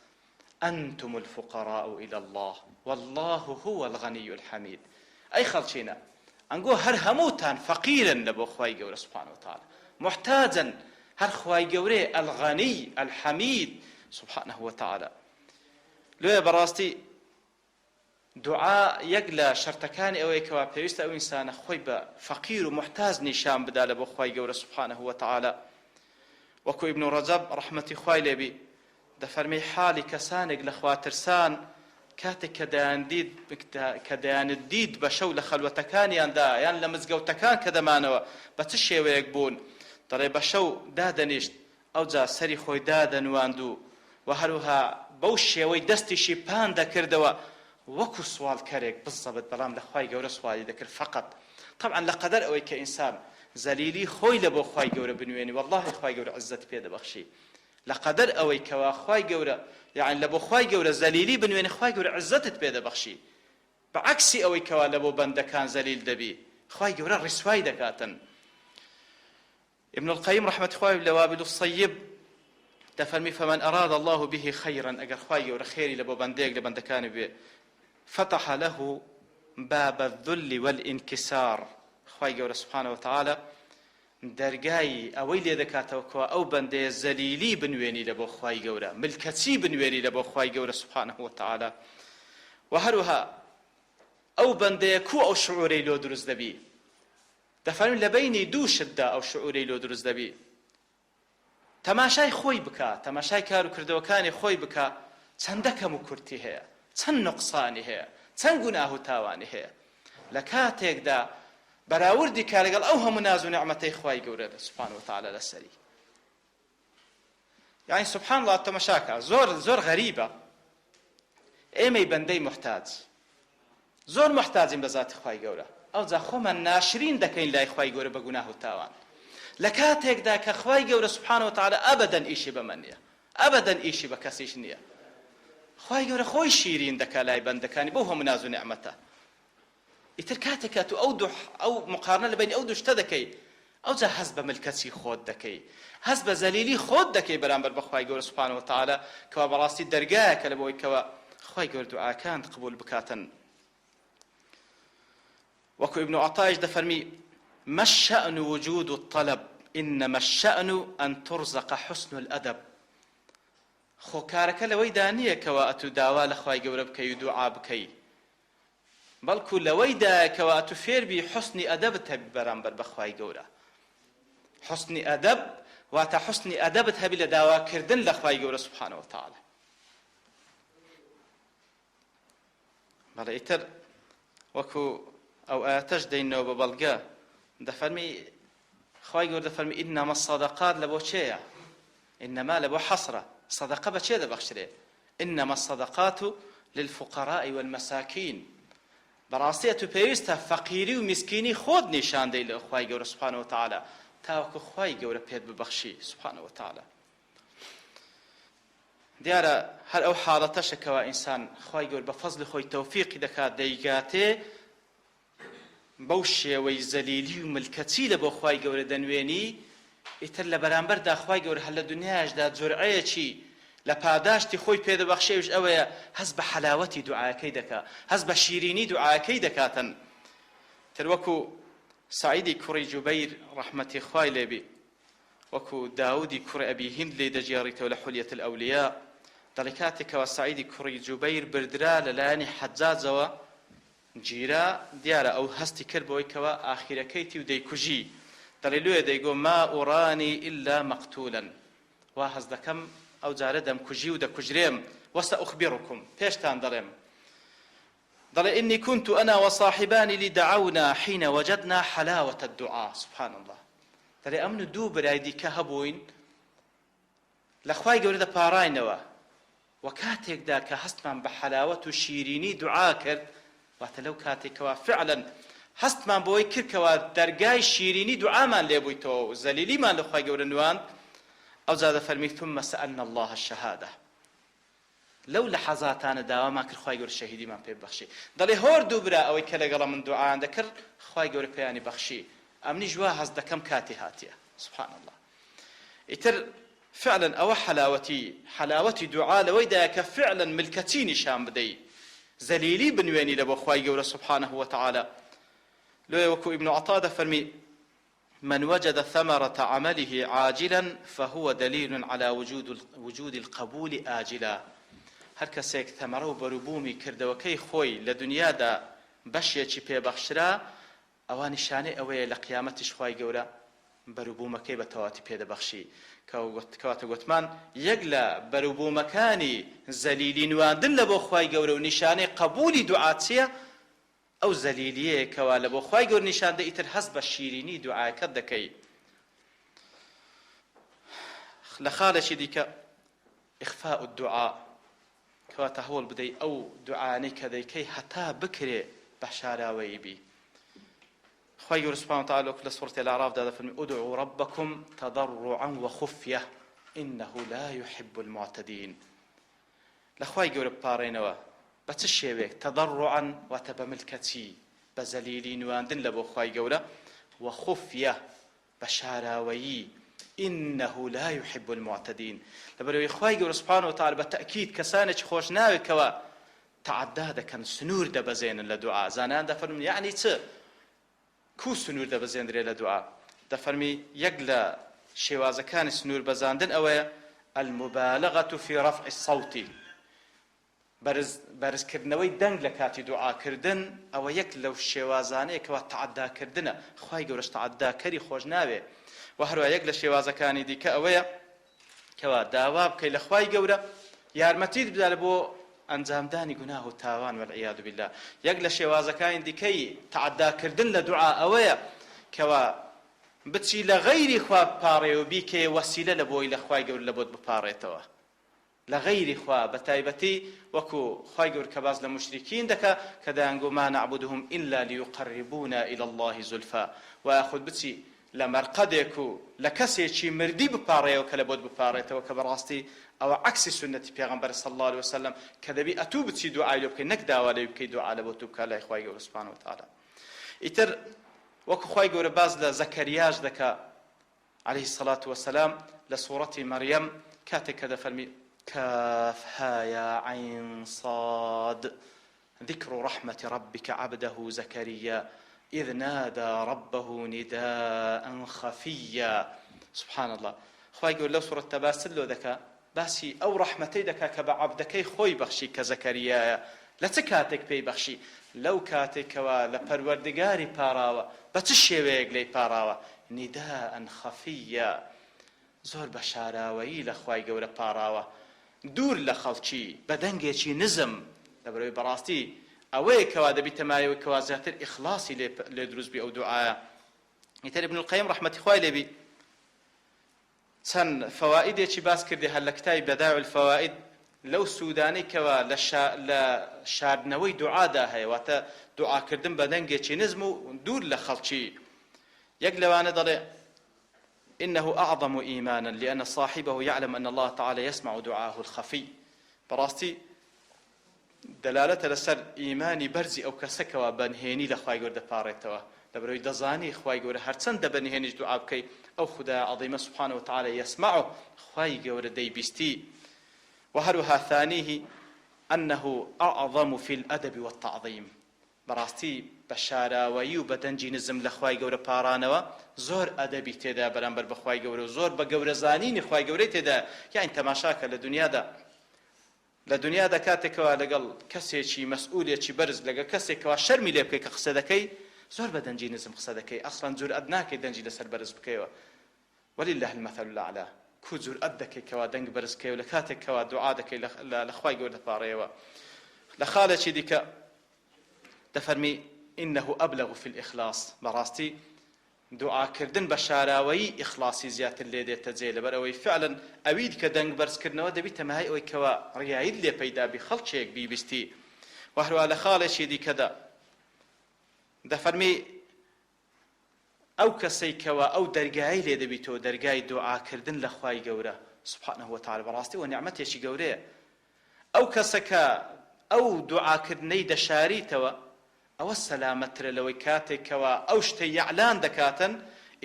انتم الفقراء الی اللە واللە هو الغنی الحمید ئەی خەڵکینە ئەنگۆ هەر هەمووتان فەقیرن لە بۆ خوای گەورە سبحانە وتعالی محتاجن هەر خوای گەورەیە الغنی الحمید سبحانه وتعالی لۆیە بەڕاستی دوعا یەک لە شەرتەکانی ئەوەیە کەوا پێویستە ئەو ئینسانە خۆی بە فەقیر و موحتاج نیشان بدا لە بۆ خوای گەورە سبحانە وتعالی وەکو ئیبن ڕەجەب ڕەحمەتی خوای لێبی دەفەرمی حاڵی کەسانێک لە خواترسان کاتێک کە دەیاندید کە دەیانت دیت بە شەو لە خەلوەتەکانیاندا یان لە مزگەوتەکان کە دەمانەوە بە چ شێوەیەک بوون دەڵێ بە شەو دادەنیشت ئەوجا سەری خۆی دادەنواند و وە هەروها بەو شێوەی دەستیشی پان دەکردەوە وەکو سواڵکەرێک بزەبت بەڵام لە خوای گەورە سوالی دەکرد فەقەت تەبعەن لە قەدەر ئەوەی کە ئینسان زەلیلی خۆی لە بۆ خوای گەورە بنوێنی وەڵاهی خوای گەورە عزەتی پێ دەبەخشی لە قەدەر ئەوەی کەوا خوای گەورە یەعنی لە بۆ خوای گەورە زەلیلی بنوێنی خوای گەورە عزەتت پێ دەبەخشی بە عەکسی ئەوەی کەوا لە بۆ بەندەکان زەلیل دەبی خوای گەورە ڕیسوای دەکاتن. ابن القیم ڕەحمەتی خوای لە وابل الصیب دەفەرمی فمن اراد الله به خیرا ئەگەر خوای گەورە خێری لە بۆ بەندەیەک لە بەندەکانی بوێ فتح له باب الذل والانکسار خوای گەورە سبحانه وتعالی دەرگای ئەوەی لێ دەکاتەوە کەوا ئەو بەندەیە زەلیلی بنوێنی لە بۆ خوای گەورە ملکەچی بنوێنی لە بۆ خوای گەورە سبحانه وتعالی و هەروەها ئەو بەندەیە کو ئەو شعورەی لۆ دروست دەبی دەفەرموی لە بەینی دوو شتدا ئەو شعورەی لۆ دروست دەبی تەماشای خۆی بکا تەماشای کار و کردەوەکانی خۆی بکا چەندە کەم و کورتی هەیە چەند نوقسانی هەیە چەند گوناه و تاوانی هەیە لە کاتێکدا بەراوردی کا لەگەڵ ئەو هەموو ناز و نعمەتەی خوای گەورە سبحانه وتعالی لەسەری یعنی سبحان اللە تەمەشاکە زۆر زۆر غەریبە ئێمەی بەندەی محتاج زۆر محتاجین بە زاتی خوای گەورە ئەوجا خۆمان ناشرین دەکەین لای خوای گەورە بە گوناه و تاوان لە کاتێکدا کە خوای گەورە سبحانه وتعالی ئەبەدەن ئیشی بەمە نییە ئەبەدەن ئیشی بە کەسیش نییە خوای گەورە خۆی شیرین دەکا لای بەندەکانی بەو هەموو ناز و نیعمەتە ئیتر کاتێک کە تو ئەو دوو ئەو مقارنە لە بەینی ئەو دوو شتە دەکەی ئەوجا هەست بە ملکەچی خۆت دەکەی هەست بە زەلیلی خۆت دەکەی بەرامبەر بە خوای گەورە سبحانە وتعالی کەوا بەڕاستی دەرگایەکە لە بۆی کەوا خوای گەورە دوعاکانت قبول بکاتن وەکو ابن عطایش دەفەرمی ما الشأن وجود الطلب إنما الشأن أن ترزق حسن الأدب خۆ کارەکە لەوەیدا نییە کەوا ئەتوو داوا لە خوای گەورە بکەی و دوعا بکەی بەڵکو لەوەیدایە کەوا ئەتو فێربی حوسنی ئەدەبت هەبی بەرامبەر بە خوای گەورە حوسنی ئەدەب واتە حوسنی ئەدەبت هەبی لە داواکردن لە خوای گەورە سبحانە وتعالی بەڵێ ئیتر وەکو ئەو ئاەتەش دەینەوە بە بەڵگە دەفەرمی خوای گەورە دەفەرمی ئینەما الصدقات لە بۆ چێیە ئینەما لە بۆ حەسرە صدقە بە چێ دەبەخشرێ انما الصدقات للفقراء والمساکین بەڕاستی ئەتو پێویستە فەقیری و میسکینی خۆت نیشان دەی لە خوای گەورە سبحانە وتعالی تاوەکو خوای گەورە پێت ببەخشی سبحانە وتعالی دیارە هەر ئەو حاڵەتەشە کەوا ئینسان خوای گەورە بە فەزلی خۆی تەوفیقی دەکات دەیگاتێ بەو شێوەی زەلیلی و ملکەچی لە بۆ خوای گەورە دەنوێنی، ئیتر لە بەرامبەردا خوای گەورە هەر لە دونیایشدا جورعەیەکی لە پاداشتی خۆی پێ دەبەخشێ ئەویش ئەوەیە هەست بە حەلاوەتی دوعاکەی دەکا، هەست بە شیرینی دوعاکەی دەکاتن. تر وەکو سەعیدی کوڕی جوبەیر ڕەحمەتی خوای لێ بی وەکو داودی کوڕی ئەبی هیند لێی دەگێڕیتەوە لە حلیە الاولیاء دەڵێ کاتێک کەوا سەعیدی کوڕی جوبەیر بردرا لە لایەنی حەجاجەوە گیرا، دیارە ئەو هەستی کرد بەوەی کەوا ئاخیرەکەیتی و دەیکوژی، دەڵێ لۆیە دەیگۆ ما ارانی الا مقتولا. وا هەست دەکەم ئەو جارە دەمکوژی و دەکوژرێم، وسأخبرکم، پێشتان دەڵێم. دەڵێ، انی کنت انا وصاحبان لی دعونا حین وجدنا حلاوة الدعاء، سبحان اللە، دەڵێ ئەمن و دوو برای دیکە هەبووین لە خوای گەورە دەپاڕاینەوە وە کاتێکدا کە هەستمان بە حەلاوەت و شیرینی دوعا کرد، واتە لەو کاتێک کەوا فعلا هەستمان بەوەی کرد کەوا دەرگای شیرینی دوعامان لێ بوویتەوە و زەلیلیمان لە خوای گەورە نواند، ئەوجا دەفەرمی ثم سألنا اللە الشهادە، لەو لەحەزاتانە داوامان کرد خوای گەورە شەهیدیمان پێ ببەخشی، دەڵێ هۆر دوو برا ئەوەی کە لەگەڵە من دوعایان دەکرد خوای گەورە پێیانی بەخشی، ئەمنیش وا هەست دەکەم کاتی هاتیە، سبحان اللە. ئیتر فعلا ئەوە حەلاوەتی حەلاوەتی دوعا لەوەیدایە کە فعلا ملکەچی نیشان بدەی زەلیلی بنوێنی لە بۆ خوای گەورە سبحانه وتعالی لۆیە وەکو ابن عطا دەفەرمی من وجد ثمرة عمله عاجلا فهو دلیل على وجود وجود القبول آجلا هەر کەسێک ثەمەرە و بەروبوومی کردەوەکەی خۆی لە دنیادا بەشێکی پێبەخشرا ئەوا نیشانەی ئەوەیە لە قیامەتیش خوای گەورە بەروبوومەکەی بە تەواوەتی پێ دەبەخشی، کەواتە گۆتمان یەک لە بەروبوومەکانی زەلیلی نواندن لە بۆ خوای گەورە و نیشانەی قەبوولی دوعا چیە؟ ئەو زەلیلیەیە کەوا لە بۆ خوای گەورە نیشان دەی ئیتر هەست بە شیرینی دوعاکەت دەکەی. لە خاڵێکی دیکە اخفاء الدعاء کەواتە هەوڵ بدەی ئەو دوعایانەی کە دەیکەی هەتا بکرێ بە شاراوەیی بی. خوای گەورە سبحانە وتعالی وەک لە سورەتی الاعراف دا دەفەرمی ادعوا ربکم تضرعا وخفیە انه لا یحب المعتدین. لە خوای گەورە بپاڕێنەوە بە چ شێوەیەک تضرعا واتە بە ملکەچی بە زەلیلی نواندن لە بۆ خوای گەورە وخفیە بە شاراوەیی، انه لا یحب المعتدین، لەبەرئەوەی خوای گەورە سبحانە وتعالی بە تەئکید کەسانێکی خۆش ناوێت کەوا تەعەدا دەکەن سنوور دەبەزێنن لە دوعا، زانایان دەفەرموون یەعنی چ؟ کوو سنوور دەبەزێندرێ لە دوعا؟ دەفەرمی یەک لە شێوازەکانی سنوور بەزاندن ئەوەیە، المبالغە فی رفع الصوت، بەرز بەرز کردنەوەی دەنگ لە کاتی دوعا کردن ئەوە یەک لەو شێوازانەیە کەوا تەعەدا کردنە خوای گەورەش تەعەدا کەری خۆش ناوێ وە هەروە یەک لە شێوازەکانی دیکە ئەوەیە کەوا داوا بکەی لە خوای گەورە یارمەتیت بدا لە بۆ ئەنجامدانی گوناه و تاوان والعیاذ بالله یەک لە شێوازەکانی دیکەی تەعەدا کردن لە دوعا ئەوەیە کەوا بچی لە غەیری خوا بپاڕێ و بیکەیە وەسیلە لە بۆی لە خوای گەورە لە بۆت بپاڕێتەوە لە غەیری خوا بە تایبەتی وەکو خوای گەورە کە باس لە موشریکین دەکا کە دەیانگۆ ما نعبدهم الا لیقربونا الی اللە زلفی وە یاخود بچی لە مەرقەدێک و لە کەسێکی مردی بپاڕێیەوە کە لە بۆت بپاڕێتەوە کە بەڕاستی ئەوە عەکسی سوننەتی پێغەمبەرە صلی اللە علیە وسلم کە دەبی ئەتوو بچی دوعای لۆ بکەی نەک داوا لەوی بکەی دوعا لە بۆ تو بکا لای خوای گەورە سبحانە وتعالی ئیتر وەکو خوای گەورە باس لە زەکەریاش دەکا علیە الصلوە والسلام لە سوڕەتی مەریەم کاتێک کە دەفەرمی، کاف ها یا عین صاد ذکر رحمة ربک عبده زکریا اذ نادی ربه نداء خفیا سبحان اللە خوای گەورە لەو سوڕەتە باس چت لۆ دەکا باسی ئەو ڕەحمەتەی دەکا کە بە عەبدەکەی خۆی بەخشی کە زەکەریایە لە چ کاتێک پێی بەخشی لەو کاتێک کەوا لە پەروەردگاری پاڕاوە بە چ شێوەیەک لێی پاڕاوە نداء خفیا زۆر بە شاراوەیی لە خوای گەورە پاڕاوە دوور لە خەڵکی بە دەنگێکی نزم لەبەرئەوەی بەڕاستی ئەوەیە کەوا دەبیتە مایەوەی کەوا زیاتر ئیخلاصی لێ لێ دروست بی ئەو دوعایە ئیتر ابن القیم ڕەحمەتی خوای لێ بی چەند فەوائیدێکی باس کردی هەر لە کتابی بدائع الفوائد لەو سوودانەی کەوا لە شا لە شاردنەوەی دوعادا هەیە واتە دوعاکردن بە دەنگێکی نزم و دوور لە خەڵکی یەک لەوانە دەڵێ إنه أعظم إيمانا لأن صاحبه يعلم أن الله تعالى يسمع دعاءه الخفي بەڕاستی دەلالەتە لەسەر ئیمانی بەرزی ئەو کەسە کەوا بە نهێنی لە خوای گەورە دەپاڕێتەوە لەبەرئەوەی دەزانی خوای گەورە هەرچەندە بە نهێنیش دوعا بکەی ئەو خودایە عەظیمە سبحانە وتعالی یسمعه خوای گەورە دەیبیستی وە هەروەها ثانیه انه اعظم فی الادب والتعظیم بەڕاستی بە شاراوەیی و بە دەنگی نزم لە خوای گەورە پاڕانەوە زۆر ئەدەبی تێدایە بەرامبەر بە خوای گەورە و زۆر بە گەورە زانینی خوای گەورەی تێدایە یانی تەماشاکە لە دونیادا لە دونیادا کاتێک کەوا لەگەڵ کەسێکی مەسئولێکی بەرز لەگەڵ کەسێک کەوا شەرمی لێ بکەی کە قسە دەکەی زۆر بە دەنگی نزم قسە دەکەی ئەسڵەن جورئەت ناکەی دەنگی لەسەر بەرز بکەیەوە ولله المثل الاعلی. کو جورئەت دەکەی کەوا دەنگ بەرز کەی و لە کاتێک کەوا دوعا دەکەی لە خوای گەورە دەپاڕێیەوە. لە خاڵێکی دیکە دەفەرمی انه ابلغ فی الاخلاص بەڕاستی دوعا کردن بە شاراوەیی ئیخلاصی زیاتر لێ دێتە جێ لەبەر ئەوەی فعلا ئەوی دیکە دەنگ بەرز کردنەوە دەبیتە مایەی ئەوەی کەوا ڕیایت لێ پەیدا بی خەڵکێک بیبیستی وە هەروەها لە خاڵێکی دیکەدا دەفەرمی ئەو کەسەی کەوا ئەو دەرگایەی لێ دەبیتەوە دەرگای دوعا کردن لە خوای گەورە سبحانە وتعالی بەڕاستی ئەوە نیعمەتێکی گەورەیە ئەو کەسە کە ئەو دوعا کردنەی دەشاریتەوە ئەوە سەلامەتترە لەوەی کاتێک کەوا ئەو شتەی یعلان دەکاتن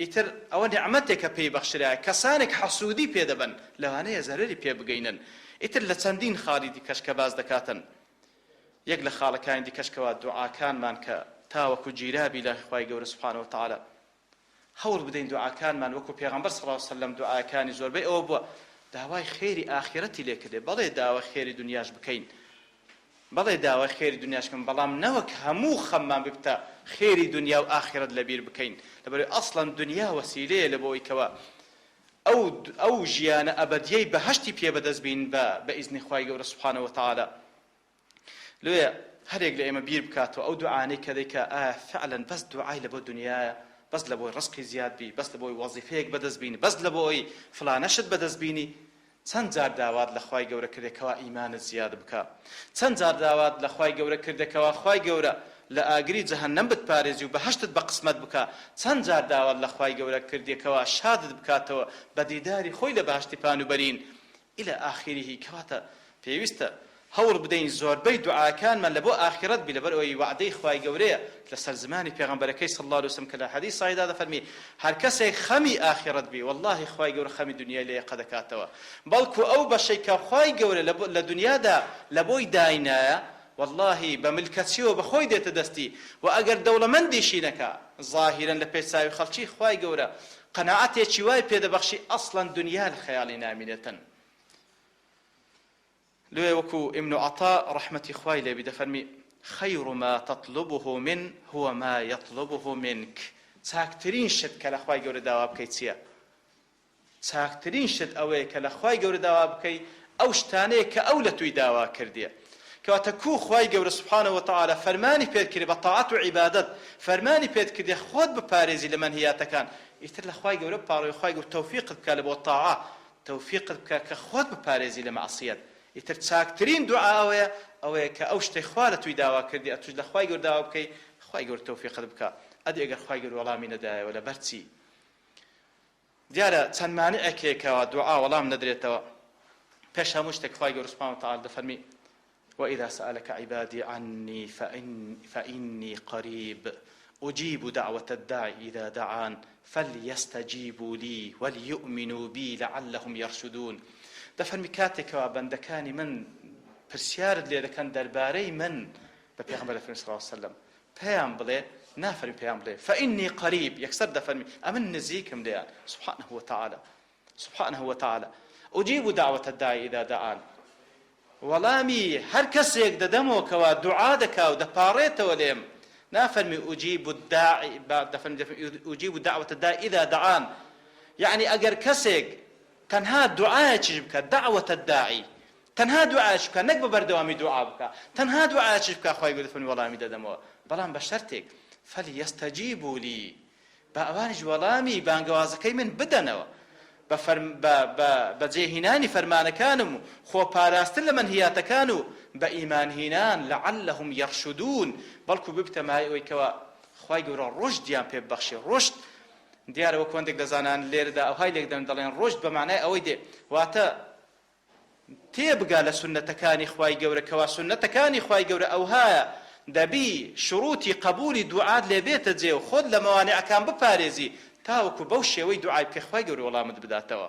ئیتر ئەوە نیعمەتێکە پێی بەخشرایە کەسانێک حەسوودی پێ دەبەن لەوانەیە زەرەری پێ بگەینن ئیتر لە چەندین خاڵی دیکەش کە باس دەکاتن یەک لە خاڵەکانی دیکەش کەوا دوعاکانمان کە تاوەکو گیرابی لای خوای گەورە سبحانە وتعالی هەوڵ بدەین دوعاکانمان وەکو پێغەمبەر صلی اللە علیە وسلم دوعاکانی زۆربەی ئەوە بووە داوای خێری ئاخیرەتی لێ کردێ بەڵێ داوای خێری دنیاش بکەین بەڵێ داوای خێری دنیاش بکەین بەڵام نەوەک هەموو خەممان ببتە خێری دنیا و ئاخیرەت لەبیر بکەین لەبەرئەوەی ئەسڵەن دنیا وەسیلەیە لە بۆ ئەوەی کەوا ئەو ئەو ژیانە ئەبەدیەی بەهەشتی پێ بەدەست بین بە بە ئیزنی خوای گەورە سبحانە وتعالی لۆیە هەرێک لە ئێمە بیر بکاتەوە ئەو دوعانەی کە دەیکا ئایا فعلا بەس دوعای لەبۆ دنیایە بەس لەبۆی ڕزقی زیاد بی بەس لەبۆی وەزیفەیەک بەدەست بینی بەس لەبۆی فلانە شت بەدەست بینی چەند جار داوات لە خوای گەورە کردێ کەوا ئیمانت زیاد بکا چەند جار داوات لە خوای گەورە کردێ کەوا خوای گەورە لە ئاگری جەهەنەم بتپارێزی و بەهەشتت بە قسمەت بکا چەند جار داوات لە خوای گەورە کردیە کەوا شادت بکاتەوە بە دیداری خۆی لە بەهەشتی پان و بەرین الی آخره کەواتە پێویستە هەوڵ بدەین زۆربەی دوعاکانمان لە بۆ ئاخیرەت بی لەبەر ئەوەی وەعدەی خوای گەورەیە لەسەر زمانی پێغەمبەرەکەی صلی اللە علیە وسلم کە لە حەدیث صحیحدا دەفەرمی هەر کەسێک خەمی ئاخیرەت بی واللهی خوای گەورە خەمی دنیای لێ یەقە دەکاتەوە بەڵکو ئەو بەشەی کە خوای گەورە لە دنیادا لە بۆی داینایە واللهی بە ملکەچیەوە بە خۆی دێتە دەستی و ئەگەر دەوڵەمەندیشی نەکا زاهیرەن لە پێش چاوی خەڵکی خوای گەورە قەناعەتێکی وای پێدەبەخشی ئەسڵەن دنیا لە خەیاڵی نامینێتن. لۆیە وەکو ابن عطاء ڕەحمەتی خوای لێ بی دەفەرمی، خیر ما تطلبه من هو ما یطلبه منک، چاکترین شت کە لە خوای گەورە داوا بکەی چیە؟ چاکترین شت ئەوەیە کە لە خوای گەورە داوا بکەی ئەو شتانەیە کە ئەو لە توی داوا کردیە. کەواتە کو خوای گەورە سبحانە وتعالی فەرمانی پێت کردی بە تاعەت و عیبادەت فەرمانی پێت کردی خۆت بپارێزی لە مەنهیاتەکان ئیتر لە خوای گەورە بپاڕێوە خوای گەورە تەوفیقت بکا لە بۆ تاعە تەوفیقت بکا کە خۆت بپارێزی لە مەعسیەت ئیتر چاکترین دوعا ئەوەیە ئەوەیە کە ئەو شتەی خوا لە توی داوا کردی ئەتوش لە خوای گەورە داوا بکەی خوای گەورە تەوفیقت بکا ئەدی ئەگەر خوای گەورە وەڵامی نەدایەوە لەبەر چی دیارە چەند مانعێک هەیە کەوا دوعا وەڵام نەدرێتەوە پێش هەموو شتێک خوای گەورە سبحانە وتعالی دەفەرمی وإذا سألك عبادي عني فإن فإني قريب أجيب دعوة الداع إذا دعان فليستجيبوا لي وليؤمنوا بي لعلهم يرشدون دەفەرمی کاتێک کەوا بەندەکانی من پرسیارت لێ دەکەن دەربارەی من بە پێغەمبەر دەفەرمی صلی الله علیه وسلم پێیان بڵێ نافەرمی پێیان بڵێ فإني قريب یەکسەر دەفەرمی ئەمن نزیکم لێیان سبحانه وتعالى سبحانه وتعالى أجيب دعوة الداعي إذا دعان وەڵامی هەر کەسێک دەدەمەوە کەوا دوعا دەکا و دەپاڕێتەوە لێم نافەرمی أجيب الداعي دەفەرمی أجيب دعوة الداعي إذا دعان یەعنی ئەگەر کەسێک تەنها دوعایەکیش بکا دعوة الداعي تەنها دوعایەکیش بکا نەک بە بەردەوامی دوعا بکا تەنها دوعایەکیش بکا خوای گەورە دەفەرمی وەڵامی دەدەمەوە بەڵام بە شەرتێک فلیستجیبوا لی با ئەوانیش وەڵامی بانگەوازەکەی من بدەنەوە بە فەرم بە بە بەجێهینانی فەرمانەکانم و خۆ پاراستن لە مەنهیاتەکان و بە ئیمان هینان لعلهم یرشدون بەڵکو ببتە مایەی ئەوەی کەوا خوای گەورە ڕوشدیان پێ ببەخشێ ڕوشد دیارە وەکو هەندێک لە زانایان لێرەدا ئەوهای لێکدەن دەڵێن ڕوشد بە مانای ئەوەی دێ واتە تێبگا لە سوننەتەکانی خوای گەورە کەوا سوننەتەکانی خوای گەورە ئەوهایە دەبی شروتی قەبولی دوعات لێ بێتە جێ و خۆت لە مەوانعەکان بپارێزی تاوەکو بەو شێوەی دوعای بکەی خوای گەورە وەڵامت بداتەوە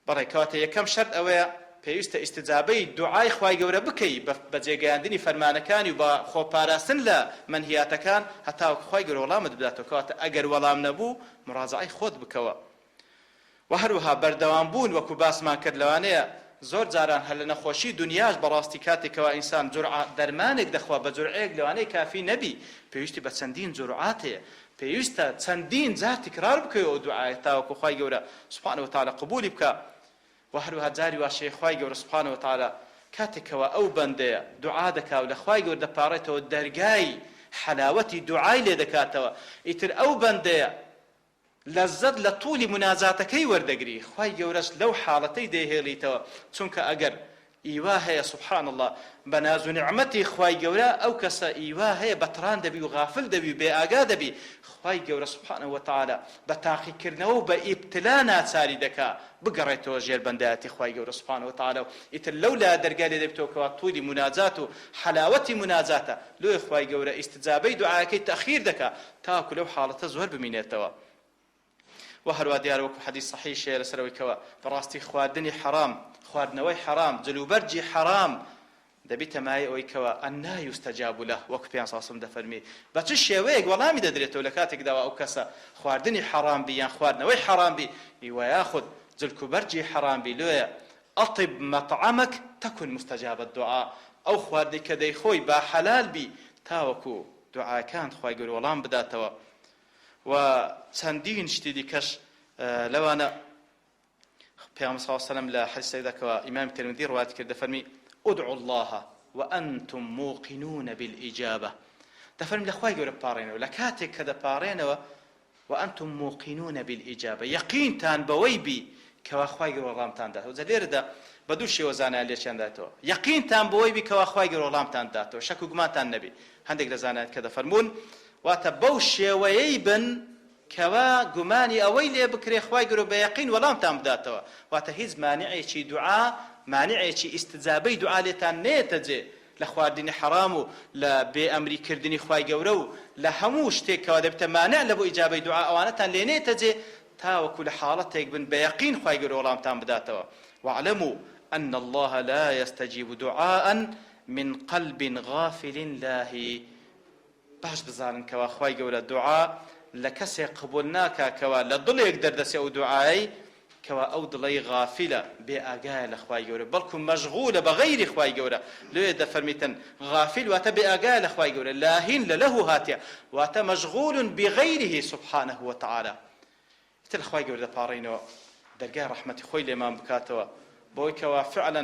بەڵێ کەواتە یەکەم شەرت ئەوەیە پێویستە ئیستجابەی دوعای خوای گەورە بکەی بە بەجێگەیاندنی فەرمانەکانی و بە خۆپاراستن لە مەنهیاتەکان هەتاوەکو خوای گەورە وەڵامت بداتەوە کەواتە ئەگەر وەڵام نەبوو مڕاجەعەی خۆت بکەوە وە هەروەها بەردەوام بوون وەکو باسمان کرد لەوانەیە زۆر جاران هەر لە نەخۆشی دونیاش بەڕاستی کاتێک کەوا ئینسان جورعە دەرمانێک دەخوا بە جورعەیەک لەوانەیە کافی نەبی پێویستی بە چەندین جورعات هەیە. پێویستە چەندین جار تکرار بکەی ئەو دوعایە تاوەکو خوای گەورە سبحانە وتعالی قبولی بکا. وە هەروەها جاری واش هەیە خوای گەورە سبحانە وتعالی کاتێک کەوا ئەو بەندەیە دوعا دەکا و لە خوای گەورە دەپاڕێتەوە دەرگای حەلاوەتی دوعای لێ دەکاتەوە ئیتر ئەو بەندەیە لەززەت لە تولی موناجاتەکەی وەردەگری خوای گەورەش لەو حاڵەتەی دەیهێڵیتەوە چونکە ئەگەر ئیوا هەیە سبحان اللە بە ناز و نیعمەتی خوای گەورە ئەو کەسە ئیوا هەیە بەتران دەبی و غافل دەبی و بێ ئاگا دەبی خوای گەورە سبحانە وتعالی بە تاقیکردنەوە و بە ئیبتلا ناچاری دەکا بگەڕێتەوە ژێر بەندایەتی خوای گەورە سبحانە وتعالی و ئیتر لەو لا دەرگای لێ دەبیتەوە کەوا تولی موناجات و حەلاوەتی موناجاتە لۆیە خوای گەورە ئیستجابەی دوعاکەی تەئخیر دەکا تاکو لەو حاڵەتە زۆر بمینێتەوە. وە هەروا دیارە وەکو حەدیس صحیح هەیە لەسەر ئەوەی کەوا بەڕاستی خواردنی حەرام، خواردنەوەی حەرام، جلوبەرگی حەرام دەبیتە مایەی ئەوەی کەوا انا یستجاب له وەکو پێغەمبەر صلی اللە علیە وسلم دەفەرمی بە چ شێوەیەک وەڵامی دەدرێتەوە لە کاتێکدا وا ئەو کەسە خواردنی حەرام بی یان خواردنەوەی حەرام بی وە یاخود جلکوبەرگی حەرام بی لۆیە اطب مطعمک تکن مستجاب الدعاء ئەو خواردنەی کە دەیخۆی با حەلال بی تاوەکو دوعاکانت خوای گەورە وەڵام بداتەوە و چەندین شتی دیکەش لەوانە پێغەمبەر صلی الله علیه و سلم لە حەدیثێکدا کە ئیمام ترمذی ڕوایەت کرد دەفەرمی ادعوا الله وانتم موقنون بالإجابة دەفەرمی لە خوای گەورە بپاڕێنەوە لە کاتێک کە دەپاڕێنەوە وانتم موقنون بالإجابة یەقینتان بەوەی بی کەوا خوای گەورە وەڵامتان داتەوە جا لێرەدا بە دوو شێوە زانایان لێکیان داتەوە یەقینتان بەوەی بی کەوا خوای گەورە وەڵامتان داتەوە شەک و گومانتان نەبی هەندێک لە زانایان کە دەفەرموون واتە بەو شێوەیەی بن کەوا گومانی ئەوەی لێ بکرێ خوای گەورە بە یەقین وەڵامتان بداتەوە واتە هیچ مانعێکی دوعا مانعێکی ئیستجابەی دوعا لێتان نەیەتە جێ لە خواردنی حەرام و لە بێ ئەمری کردنی خوای گەورە و لە هەموو شتێک کەوا دەبێتە مانع لە بۆ ئیجابەی دوعا ئەوانەتان لێ نەیەتە جێ تاوەکو لە حاڵەتێک بن بە یەقین خوای گەورە وەڵامتان بداتەوە واعلموا ان اللە لا یستجیب دعاء من قلب غافل لاهی باش بزانن کەوا خوای گەورە دوعا لە کەسێک قبوڵ ناکا کەوا لە دڵێک دەردەچێ ئەو دوعایەی کەوا ئەو دڵەی غافلە بێ ئاگایە لە خوای گەورە بەڵکو مەشغولە بە غەیری خوای گەورە لۆیە دەفەرمیتن غافل واتە بێ ئاگایە لە خوای گەورە لاهین لە لەهو هاتیە واتە مشغول بغیره سبحانه وتعالی ئیتر لە خوای گەورە دەپاڕێینەوە دەرگای ڕەحمەتی خۆی لێمان بکاتەوە بەوەی کەوا فعلا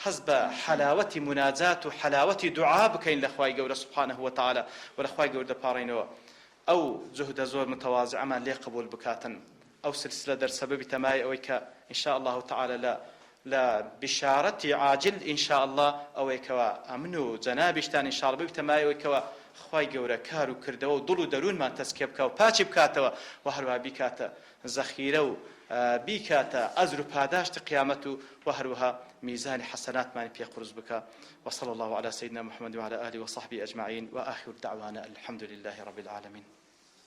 هەست بە حەلاوەتی موناجات و حەلاوەتی دوعا بکەین لە خوای گەورە سبحانە وتعالی وە لە خوای گەورە دەپاڕێینەوە ئەو جوهدە زۆر متواضعەمان لێ قبوڵ بکاتن ئەو سلسلە دەرسە ببیتە مایەی ئەوەی کە ان شاء اللە تعالی لە لە بشارەتی عاجل ان شاء اللە ئەوەی کەوا ئەمن و جەنابیشتان ان شاء اللە ببیتە مایەی ئەوەی کەوا خوای گەورە کار و کردەوە و دڵ و دەروونمان تەزکیە بکا و پاکی بکاتەوە و هەروەها بیکاتە زەخیرە و بیکاتە ئەجر و پاداشتی قیامەت و وە هەروەها میزانی حەسەناتمانی پێ قورس بکا وصلی اللە علی سیدنا محمد وعلی آله وصحبه اجمعین وآخر دعوانا الحمد لله رب العالمین.